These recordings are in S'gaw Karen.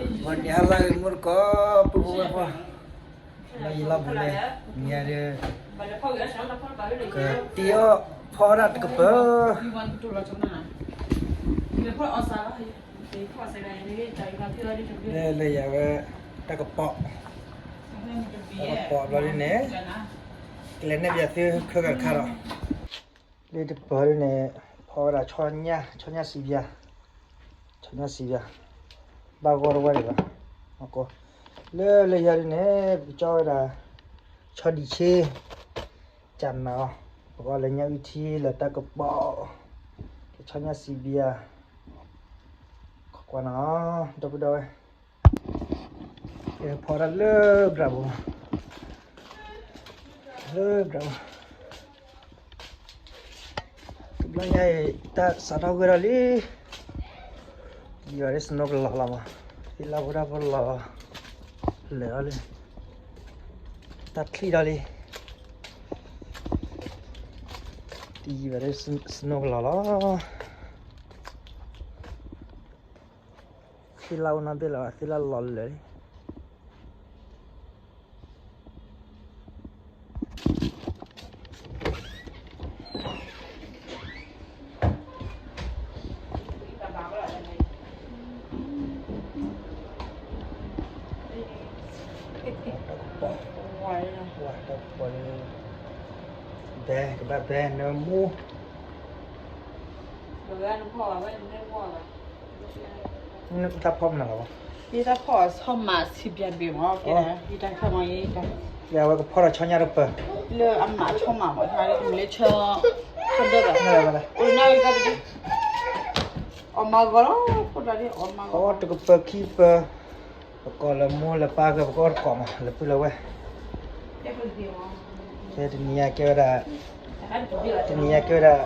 ဂီၤနံၤဟါလၢအဂ့ၤ မုၢ်တကိး ပုၢ်ဖိဝဲၢ်ဖိ, လၢယလီၢ်ပူၤန့ၣ် ညါဒီး ကတံၢ်အီၣ်ဖီဒၣ်တကပၤ လၢယၤဝဲ တၢ်ကပီး, တၢ်ကပီးဘျီဒ်န့ၣ် ကလဲၤနဲၣ်ပၠးသုခဲကတခါဒီး လၢတကပၤဒ်န့ၣ် ဖီဝဲဒၣ်ဆီညၣ်, ဆီညၣ်စံးပၠး, ဆီညၣ်စံးပၠး, ဘၣ်ဂီၢ်တဝဲဒံးဘၣ်, လၢလၢယၤဒ်န့ၣ် ပကကၠီဝဲဒၣ် ဆီဒံးဆ့, ကနၤအီၤ, ပကအီၣ်လၢညၣ်အုၣ်ထံလၢတၢ်ကပီး, ဆီညၣ်စံးပၠး, ကွၢ်နီၤ ဒီပုၢ်ဒီဝဲၢ် ဖီတၢ်လၢဘျးပူၤ, လၢဘျးပူၤ, တဘျီညါအံၤ တၢ်စးထီၣ်ဂ့ၤထီၣ်လံ, ယံၤဘၣ်ဒ် snow ကလီၤလီၤမး, သ့ၣ်လၣ်ဖိတၢ်ဖိလီၤ, လဲၤအီၤလံ, တၢ်ချံၣ်ထီၣ်လံ, တယံၤဘၣ်ဒ် snow ကလီၤလီၤ. သ့ၣ်လၣ်အိၣ်နီတဘ့ၣ်လၢၤဘၣ်, သ့ၣ်လၣ်လီၤလၢာ်လံ. တၢ်ကပီၤ, တၢ်ကပီၤလၢ ဘဲ ကဘၣ်ဘဲနၢမူ တၢ်ဖီမနုၤလီၤ. ယတၢ်ဖီဆီမး စံးဘျးဘ့ၣ်မး, ယတၢ်ခဲမး, ယဝဲကဖီထီၣ်ဆီညၣ်တပၤ လၢအမးဆီမးမး, မ့ၢ်လၢဆၢ ခီဒၢဘၣ်, အီၣ်မၤဂီၤလီၤ, ဖိတၢ်ဒ်အီၣ်မၤဂီၤ, တကပၤခံပၤ, ပကိးလၢမိၢ်လၢပၢ်ဂ့ၤ ပကအီၣ်တကိးမး လၢပုၢ်လၢဝဲၢ် ခဲတနံၤညါကဲဝဲဒၣ်, တနံၤညါကဲဝဲဒၣ်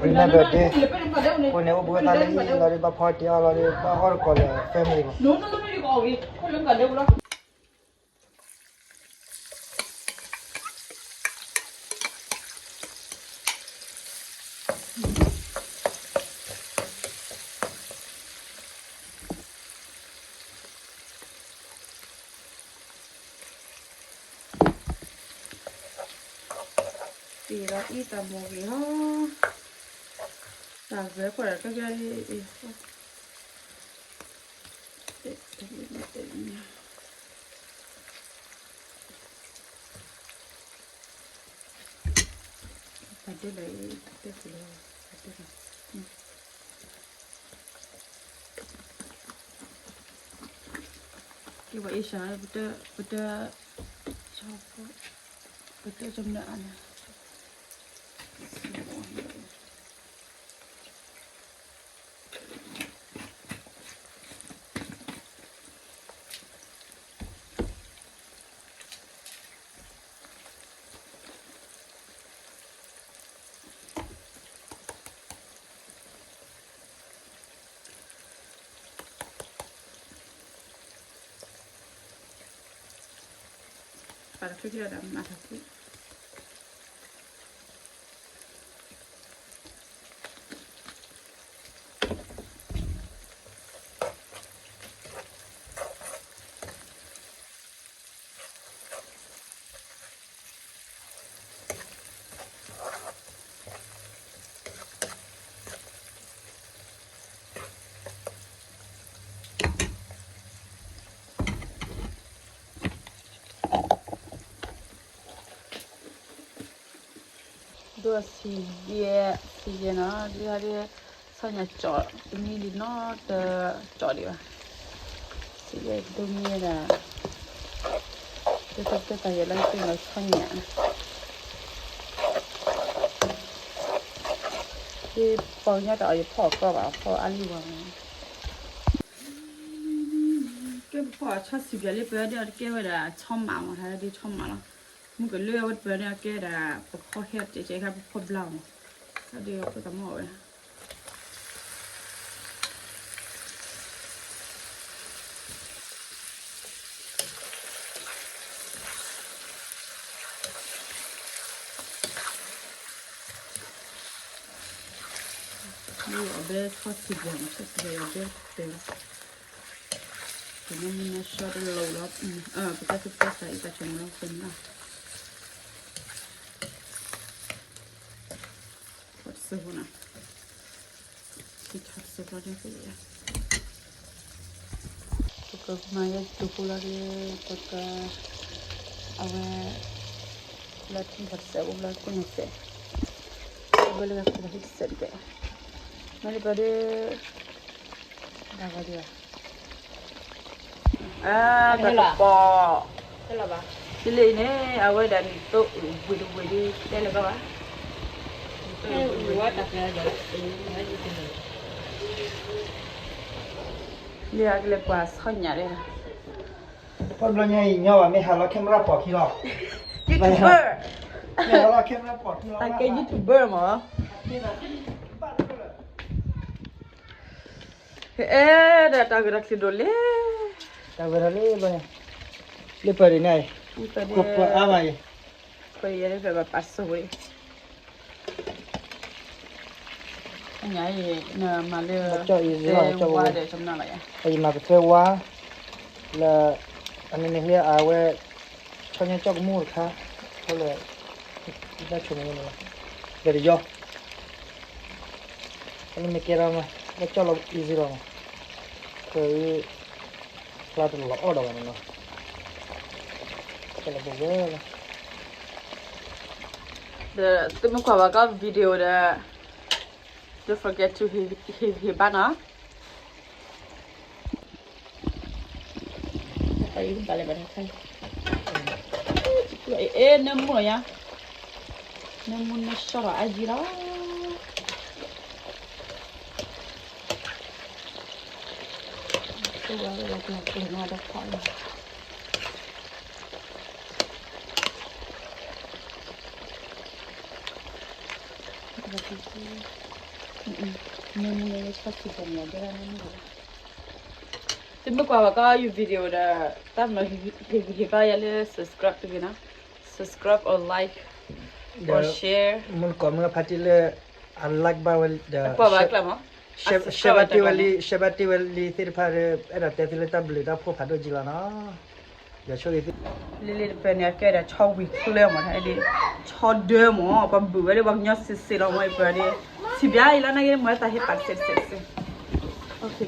remember day, အဃိန့ၣ် အိၣ်ဘှံးဝဲသးလၢအံၤလီၤဒီး ဘၣ်ဖီတ့ၢ်အီၤလီၤဒီး ဘၣ်အီၣ်တကိးလၢ family မး. တ့ၢ်လီၤအံၤတၢ်မိၢ်ဂ့ၤဟီ, တၢ်ဂဲၤဖီၣ်တၢ်ကဲကဲ, ပတဲလၢ, ပတဲလၢ, ပတဲလၢ, ကဲပှၤအ့ၡၢ, ပတဲ, ပတဲ, ပတဲကမျၢၢ်အါန့ၣ် ပာ်တချုးကဒီးမၤထီၣ်ကွံာ် ဒိၣ်ဆံးယဲၢ်, ဆံးယဲၢ်နီၤ, ဒ်ဟဲဒ် ဆီညၣ်ကၠီၣ်တမံၤလံနီၤ, တကၠီၣ်ဒံးဘၣ်, ဆံးယဲၢ်ဒိၣ်မံၤဒၣ်, တတၢ်ယဲၢ်လၢကသ့ၣ်နီၤဆီညၣ်, ဒ်ပှၤကညီတၢ်အီၣ်ယဖီၣ်ကီဘၣ် ဖီၣ်အါလံဝဲ, ကဲပဖီၣ်ဆီစံးပၠးလံ ပဒ်အီၤတကဲဝဲဒၣ်ဆီမးမး ဟဲဒ်ဆီမးလီၤ, မုၢ်ကလၢအဝဲတပၢၢ်န့ၣ် အကဲဒၣ်ပဖီၣ်ဟဲတကဲခါ ပဖီၣ်ဘျါမး, ဟဲဒ်အီၤဖိသးမီၢ်ဝဲ အဘဲဆီစံးပၠးမး ဆီစံးပၠးအဘဲတပၢၢ်လီၤ. ပမ့ၢ်မၤဆှီတလိၤလီၤ, ပကဲသုးပကဲသးအံၤ တၢ်ဆိကမိၣ်လီၤ ပမ့ၢ်လီၤ, ပှၤတစၢၤဖိနီၤ, ထံထီၣ်တစၢၤဖိန့ၣ် ပကမၤယဲၢ်တူၢ်ဖိလီၤဒီး ပက အဝဲ လၢထံထီၣ်တစဲးအိၣ်လၢကိးညါစဲး, အဝဲလၢကဟံၣ်တစဲးတကဲး, မ့ၢ်လၢပှၤဒီး ဒၣ်ဝဲဒၣ် အတၢ်ကပီၤ, ယလံန့ၣ် အဝဲဒၣ်နံၣ်သိဝ့ၢ်တဝ့ၢ်ဒီး တဲလၢၤဘၣ်ဘၣ်, လၢအကလဲၤကွၢ်ဆီညၣ်ဒဲး, ပှၤဘျီညါအံၤညီဘၣ် မ့ၢ်ဟးလီၤ camera ပိာ်ခံလီၤ, YouTuber, မ့ၢ်ဟးလီၤ camera ပိာ်ခံလီၤ, အကဲ YouTuber မး အဲ ဒီးတၢ်ဂ့ၢ်တၢ်ချံဒိၣ်လဲၣ်, တၢ်ဂ့ၢ်တၢ်လံဘျီ, လၢပၢ်ဒံးန့ၣ်, ပၢ်အါမးအံၤ, ပၢ်ယဲလၢပၢ်ဘၣ်ပာ်စိဝဲ, အညါအံၤ နမၤလၢ ကၠီၣ်အံၤ ဝါဒီးကမနၣ်လီၤယၤ, အံၤမၤကထွဲဝါ, လၢ အန့ၣ်န့ၣ်ဟ့ၣ်အဝဲ ဆီညါကၠီၣ်ကမူၣ်တခါ, အဃိလၢ ဘၣ်ဆိကမိၣ်န့ၣ်လီၤ, ဒီးတယီၢ် အန့ၣ်မ့ၢ်ကဲထီၣ်မး လၢကၠီၣ်လီၤ easy လီၤမး, က ဖျါတလီၤအီၣ်ဒီးဘၣ်န့ၣ်လီၤ, ကလီၤပဝဲလီၤ, ဒီးသုမ့ၢ်ကွၢ်ဘၣ်ကီၢ် video ဒီး don't forget to hit hit hit ဘၣ်နီၤ အဲနမူလီၤယါ, နမူနဆှီလီၤအါယံၤလီၤ, သုမ့ၢ်ကွၢ်ဘၣ်ကီးယ video ဒီး တၢ်မၤဟ့ၣ်ဂံၢ်ဟ့ၣ်ဘါယၤလၢ subscribe တဂ့ၤနီၤ, subscribe or like or share မုၢ်ကီးမုၢ်ဖါတံၢ်လၢ အ like ဘၣ်ဝဲဒီး share ဘၣ်တ့ၢ်ဝဲလံ share ဘၣ်တ့ၢ်ဝဲလံသ့ၣ်တဖၣ်ဒီး အဲၣ်ဒိးတဲသုလၢတၢ်ဘျုးတၢ်ဖှိၣ်ဖးဒိၣ်ကံလီၤနီၤ, ယဆိၣ်ဂ့ၤသု လ့လ့တပၢၢ်န့ၣ် အကဲဒီးဆီဝံၤချၢမး ဒ် ဆီဒၢမး ပှၤဘုးဝဲဒၣ်ပှၤကညီစံးစ့းလီၤမး အံၤပၢၢ်ဒ် စံးဘျါအံၤလီၤ နာ်က့မ့ၢ်တၢ်ဟ့ၣ်ပာ်စဲးစဲးစဲး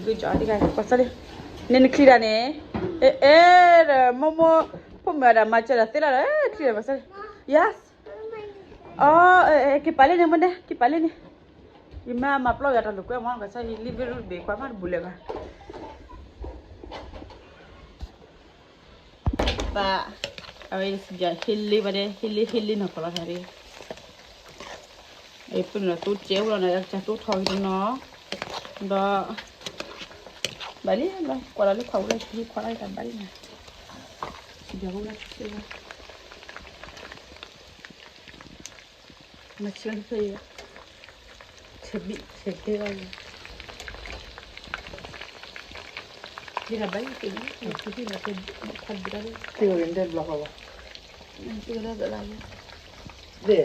ကွၢ်စၢ်လံ န့ၣ်နချံတၢ်န့ၣ် အဲ အဲ ဒီးမိၢ်မိၢ် ဖိမုၣ်ဒီးမၤစၢၤဒီးသ့လီၤဒီး ချံတၢ်ကွၢ်စၢ်လံ yes အ က့ၤပာ်လံန့ၣ် မ့ၢ်န့ၣ် က့ၤပာ်လံန့ၣ် ယမၤမၤပျီယၤတၢ်လိာ်ကွဲမး ကွၢ်စၢ်လံ living room တဘ့ၣ် ကွၢ်မးတဘူးလဲၣ်ဘၣ် ပၢ် အဝဲစံးဘျါဟ့လ့ဘၣ်ဒဲး ဟ့လ့ဟ့လ့နီၢ်ကီၢ်လီၤတၢ်ဒ် အံၤပန့ၣ်ဒီးသိကဲအိၣ်လီၤန့ၣ် ကစၢ်တိၢ်ထီၣ်က့ၤတနီၤ ဒီး ဘၣ်လံလီၤ ကွၢ်လီၤလၢခွါဝဲလၢခံခွါလၢတၢ်ဘၣ်လံန့ၣ် စံးဘျါဝဲလၢခံလီၤ မၤဆၢဖဲအံၤ ဆဲးဘံၣ်ဆဲးကဲလီၤ ဒ်တၢ်ဘၣ်လံက့ၤလံ က့ၤလံ က့ၤလံ က့ၤလံ က့ၤလံ က့ၤလံ လၢ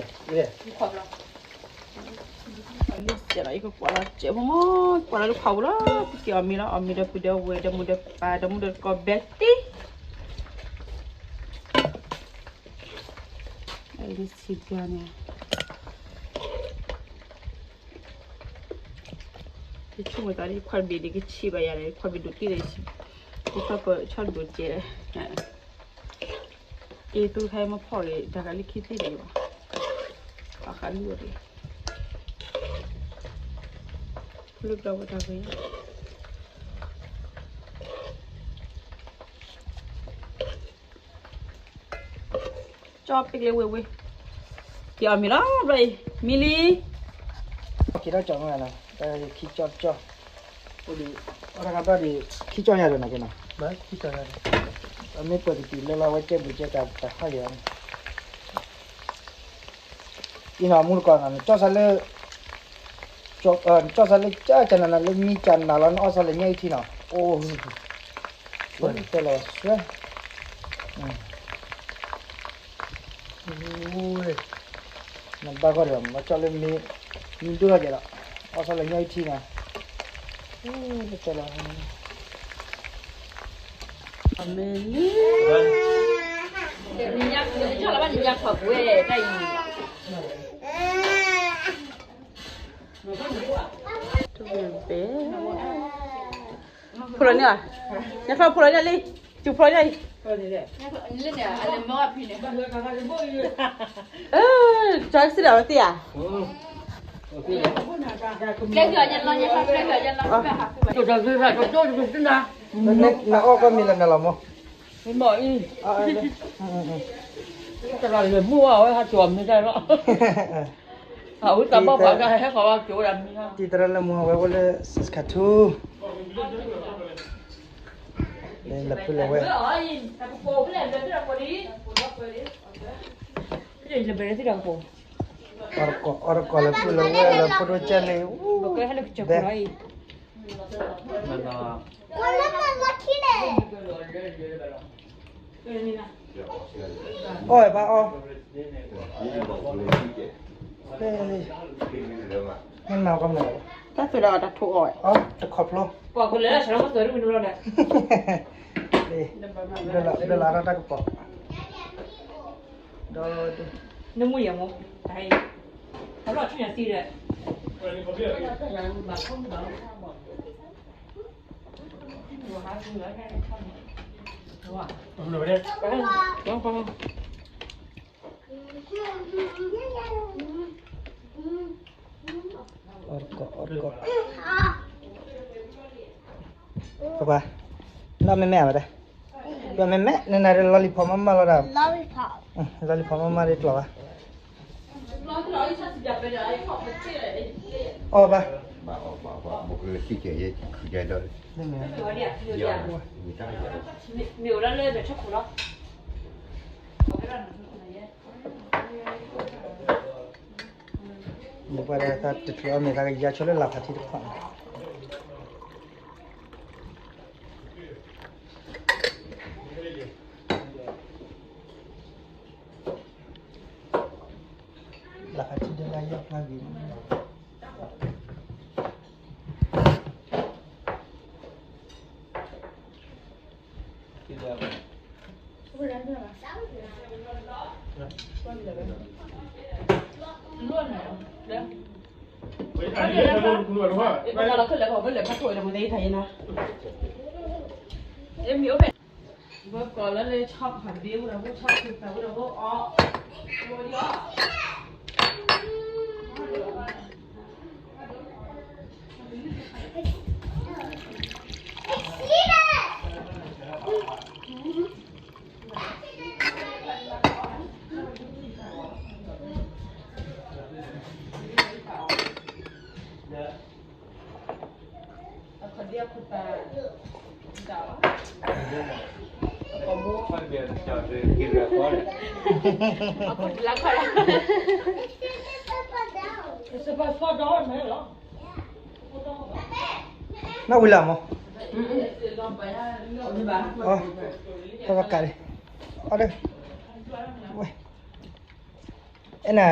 ယကွၢ်လီၤစဲးလီၤ ယကကွ၁းလီၤစဲးဖိမး ကွၢ်လီၤလၢခွါပူၤလီၤ ပက့ၤအီၣ်မ့ၤလီၤ အီၣ်မ့ၤဒီးပုၢ်ဒီးဝဲၢ်ဒီးမိၢ်ဒီးပၢ်ဒီးမူဒီးကီၢ်ဘဲတံၢ် အံၤစံးဘျါန့ၣ် ယဆိကမိၣ်သးလၢယခွါတဘ့ၣ်န့ၣ် ကဆံးဘၣ်ယၤန့ၣ် ယခွါဘ့ၣ်ဒိၣ်တံၢ်န့ၣ် ယခွါပၢၢ်ဆီတဒိၣ်ကဲး အ့ၣ် သူတခါအံၤမ့ၢ်ဖီၣ်ဂ့ၤ တၢ်ကလၢခံသ့ၣ်တဂ့ၤဘၣ် ပာ်ဃာ်လုၢ်အီၤတဂ့ၤ လုၢ်ဘျီဝဲတၢ်ဂ့ၤ ကၠီပ့ကလဲဝ့ဝ့ က့ၤအီၣ်မ့ၤလီၤ ဘျီအံၤ မံလံ က့ၤထီၣ်ကၠီမ့ၢ်နီၤ ခံကၠီကၠီ အိၣ်ဒံး အီၣ်တၢ်ခါဘျီဒံး ခံကၠီညါဒီးနီၤက့နီၤ အမ့ၢ်ပှဲၤတတုၤလၢလီၤဝဲကဲဘျုးကဲတၢ်တၢ်ဟီၣ်ယဲၢ် အံၤနီၤ မူတကီၢ်နီၤ နကၠီၣ်စၢ်လၢ နကၠီၣ်စၢ်လၢကၠၢ်ကၠၢ်နၤနၤလၢမံကၠၢ်နၤလီၤ နအီၣ်စၢ်လၢညၣ်အုၣ်ထံနီၤ အိၣ် တဲလီၤဝဲစွဲ နဘၣ်ဂီၢ်ဒီး မၤကၠီၣ်လၢမံ မံဒိၣ်ထီၣ်ကဲဒီး အီၣ်စၢ်လၢညၣ်အုၣ်ထံနီၤ တဲလီၤ တဲလီၤ မ့ၢ်န့ၣ် ဖိလီၤန့ၣ်ဧါ, ညါခီဖိလီၤန့ၣ်လံ, စူၤဖိလီၤန့ၣ်အံၤ, ကၠီစံးဒၣ်ဝဲသ့ၣ်ဧါ, နအီၣ်ကီၢ်မံၤလၢနလီၤမး, မ့ၢ်အံၤ, တလီၤလၢမူအီၣ်ဝဲဟးကၠီမ့ၢ်တၢ်လီၤ, အဝဲတၢ်ဘၣ်ပှၤကဟဲဃီၤဝဲကၠီဝဲဒၣ်မ့ၢ်, တံၤသရၣ်လၢမူအဝဲအိၣ်လၢ Saskatoon လၢဖုလီၤဝဲ, အီၣ်တကီၢ် အီၣ်တကီၢ်လၢဖုလီၤဝဲလၢဖိဒိၣ်ကဲလံ, ဒဲး, အီၣ်ဝဲဘၣ်အီၣ်, မ့ၢ်မၤကီမနုၤ, တၢ်သွဲၣ်ဒီးတၢ်ထိးအီၣ်ဝဲ, အီၣ်တခီဖျိ, ဒီးလီၤတၢ်ကပီၤ, ဒီး နမ့ၢ်ယဲမ့ၢ်, တၢ်အံၤ, အဘျီဆူညါသံဒီး, အီၣ်တကီၢ် အီၣ်တကီၢ်, ပပှၤ, နီၢ်မဲာ်မဲာ်ဝဲဒၣ်, ပှၤမဲာ်မဲာ် နနၤဒီး lollipop မးမးလီၤဒၣ်, lollipop မးမးဒ်ကျီၤဘၣ်, အီၣ်ဘၣ်, မ့ၢ်ဝဲဒၣ်လၢ မ့ၢ်ပှၤဒီးသးတချုးအီၣ်မ့ၤ သးကယါဆိလၢလၢ်ဖးထံတဖၣ်န့ၣ် လၢ်ဖးထံဒၣ်လၢယီၢ်ဖျါဂ့ၤန့ၣ် နဝံၤလၢမး, တၢ်ဘၣ်ကးလံ, အီၣ်ဒၣ်, ဝဲ, အဲၣ်နၤ,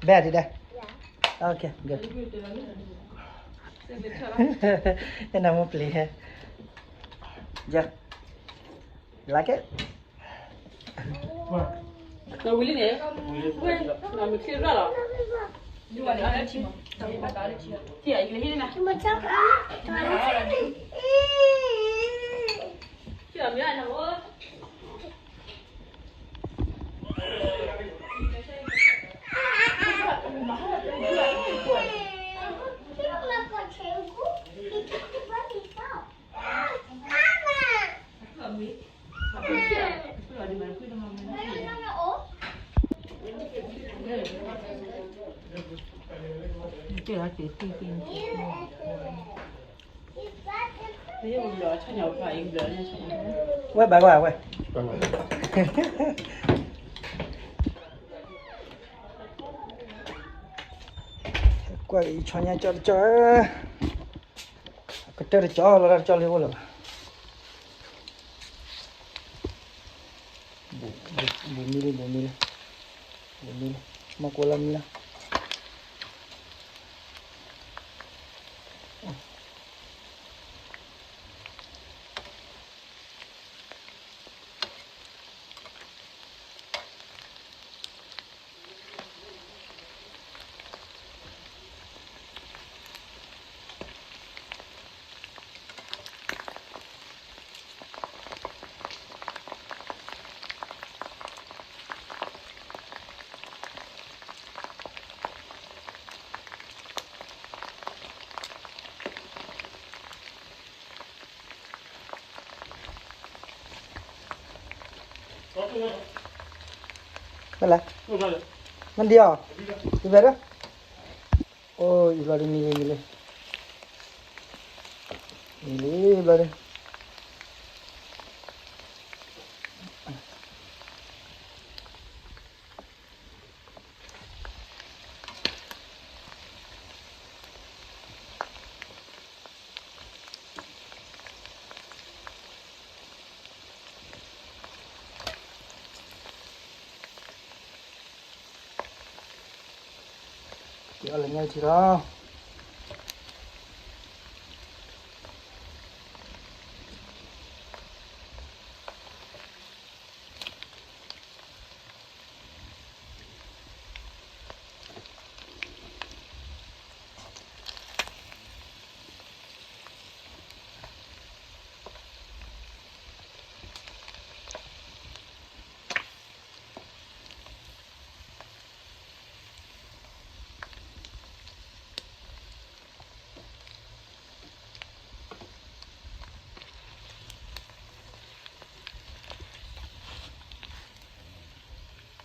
ဘဲဒ်ဒၣ်, okay, good, အဲၣ်နၤမိၢ်ပျံၤ, ယ, like it? နဝံၤလံန့ၣ်, နမ့ၢ်ချ့ရၣ်လီၤ, ထံၣ်အံၤကလၢဟံၣ်န့ၣ်, ထံၣ်အံၤမ့ၢ်နအိၣ် ဝဲဘၣ်ဝဲ, ကွၢ်အံၤဆီညါကၠီတကၠီ, ကတၢၢ်တကၠီလီၤ တၢ်တကၠီလၢအိၣ်လၢၤဘၣ်, ဘူးမံလံ ဘူးမံလံ, ဘူးမံလံ, မ့ၢ်ကွၢ်လၢမံလၢ အ မ့ၢ်လဲၣ်, မ့ၢ်ဒ်အီၤ, အံၤဘဲဒၣ်, အိၣ်အံၤဘျီဒ်မံၤလံ မံၤလံ, မံၤလံဘျီဒ် က့ၤအီၣ်လၢညါထံလီၤ. အလဲၤ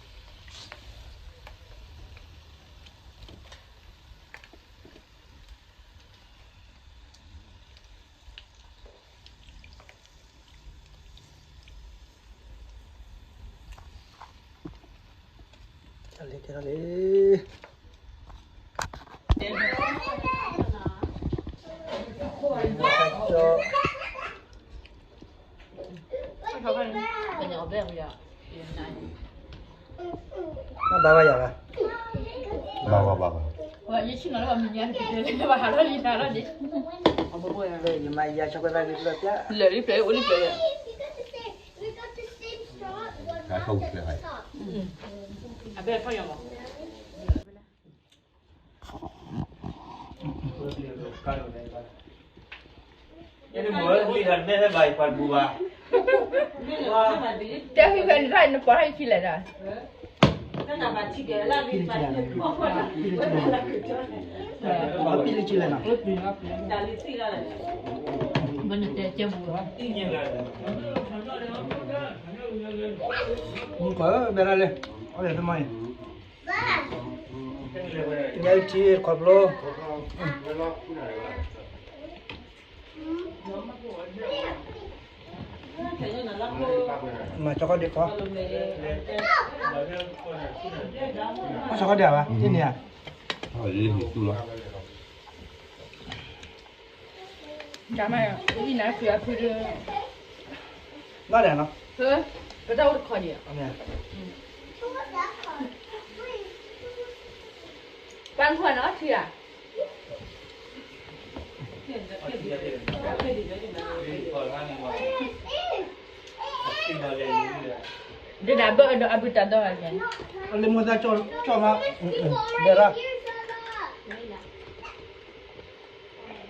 ကဲထီၣ်လံ. ဘၣ်ဝဲယၤဘၣ်, ဘၣ်ဝဲဘၣ်ဝဲ, ယမၤယၤဆီၣ်ကွဲဘၣ်လံလီၤပျၢ်, လၢာ်လံပျၢ်အိၣ်လံပျၢ်, အဘဲထီၣ်ယၤမး တဲဖဲနတၢ်နပီၢ်ထီၣ်ယခံလဲၣ်ဒီး, ပံလၢကလဲၣ်နီၤ, မူကီၢ်ဘဲရၣ်လဲၣ်, အီၣ်လၢသမါအံၤ, ညါအံၤထံခီဖျိ မၤစီၤခီဒံးခီ, မၤစီၤခီဒံးဧါဘၣ် တန့ၢ်ဧါ, လံၣ်သူလီၤ, ဒ်နၤဖုအဖုဒၣ်, ဘၣ်ဒၣ်နီၤ, ပတၢ်အိၣ်တခီဒံးဧါ, ပှၤခွါနီၤထံဧါ ဒ်နၤဘၣ်အၢဒီးအဘုတၢ်ဒီဂၤန့ၣ်, အလၢမူဒါကၠီၣ်မး,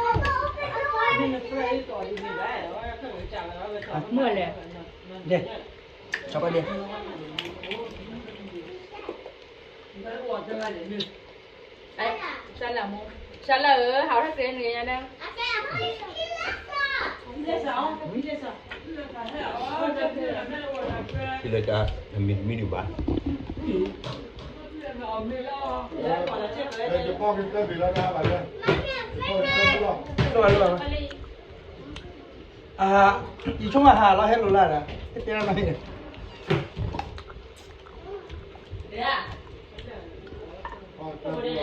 ဘဲရၣ်, မုၢ်လဲၣ်, ဒဲ, စီၤပၤဒဲ စၢ်လၢ်ဧၢ, ဟးထီၣ်က့ၤန့ၣ်ညါန့ၣ်, လၢတၢ်, မံၤတမံၤဒံးဘၣ်, ယဆိက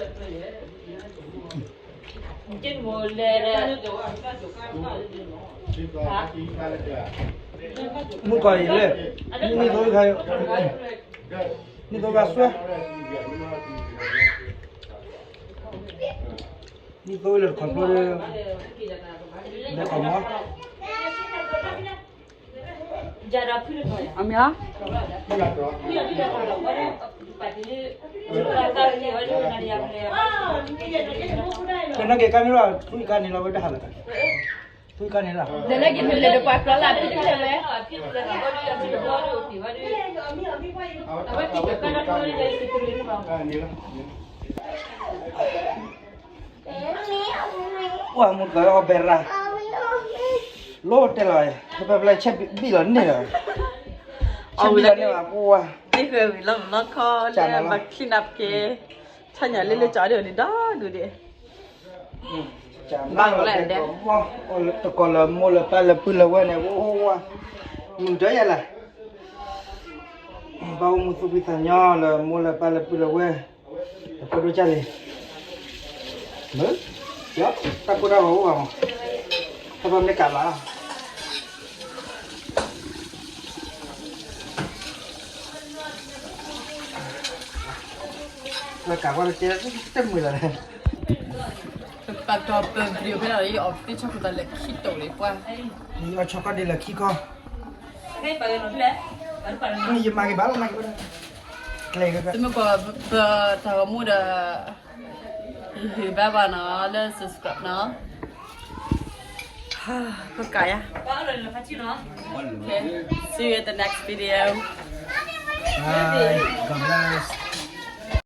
မိၣ်ဟးလီၤဟဲလိာ်လၢ်ဒီး, တဲ, မုၢ်ကီၢ်အံၤလဲၣ်, နံၣ်သိခါ, နံၣ်သိခါစွဲ, နံၣ်သိလၢတခီဖျိ, လဲၤကီၢ်မီၤ အမ့ၢ်ဧါ, ကနၣ်က့ၤကါမ့ၢ်ဘၣ် ဖုကါန့ၣ်လီၤဝဲဒၣ်ဟးလီၤ, ဖုကါန့ၣ်လီၤ, နနၢ်က့ၤဖုလဲၤဒီးပှၤကျီလၢဖုတဖျၢၣ်ဝဲ အဝဲတံၢ်ကကါဒီတဖျၢၣ်န့ၣ်, န့ၣ်လီၤ, အိၣ်မူတကီၢ်အီၣ်ဘဲရၣ်, လိၣ်တဲလီၤ, ဖဲဖဲဖဲဆဲးဘံၣ်လီၤန့ၢ်လီၤ, ဆဲးဘံၣ်လီၤန့ၢ်လီၤ ပှၤ, မ့ၢ်ဃဲဝံၤလီၤမုၢ်နီၢ်ခီလၢဘၣ် clean up က့ၤ, ဆါညါလၢလၢကၠီဒိၣ်ဒံးဒီဒူၣ်ဒံး, ဘၣ်လီၤလဲၣ်ဒဲး, တကီၢ်လၢမိၢ်လၢပၢ်လၢပုၢ်လၢဝဲၢ်န့ၣ် အိၣ်ဝဲ, မုာ်တယၤလၢ် ဘၣ်အိၣ်မူသူၣ်ဖှံသးညီလၢမိၢ်လၢပၢ်လၢပုၢ်လၢဝဲၢ်, တဖိဒိၣ်ကၢ်လံ, မ့ၢ်, တၢ်ကိၢ်တၢ်ဂီၤအိၣ်ဘၣ်မး, တၢ်ပမ့ၢ်ကးဘၣ်လီၤ, လၢကးကွၢ်တကဲ, တမုာ်လီၤ, ပပာ်ကီၤပ video ဖဲလီၤ ယအီၣ်သ့ၣ်ဆီၣ်ခိၣ်သးလဲၤခံတိာ်လံပှၢ်, ယအီၣ်ဆီၣ်ခီၣ်ဒ့လၢခံခီ, ယမၤက့ၤဘၣ်လီၤ မၤက့ၤဘၣ်, သမုၢ်ကီၢ် ပတၢ်ဂီၤမူဒီး ဟ့ၣ်ဘါဘၣ်နီၤ လၢ subscribe နီၤ, ပကးယၤ, okay, see you in the next video, bye, God bless.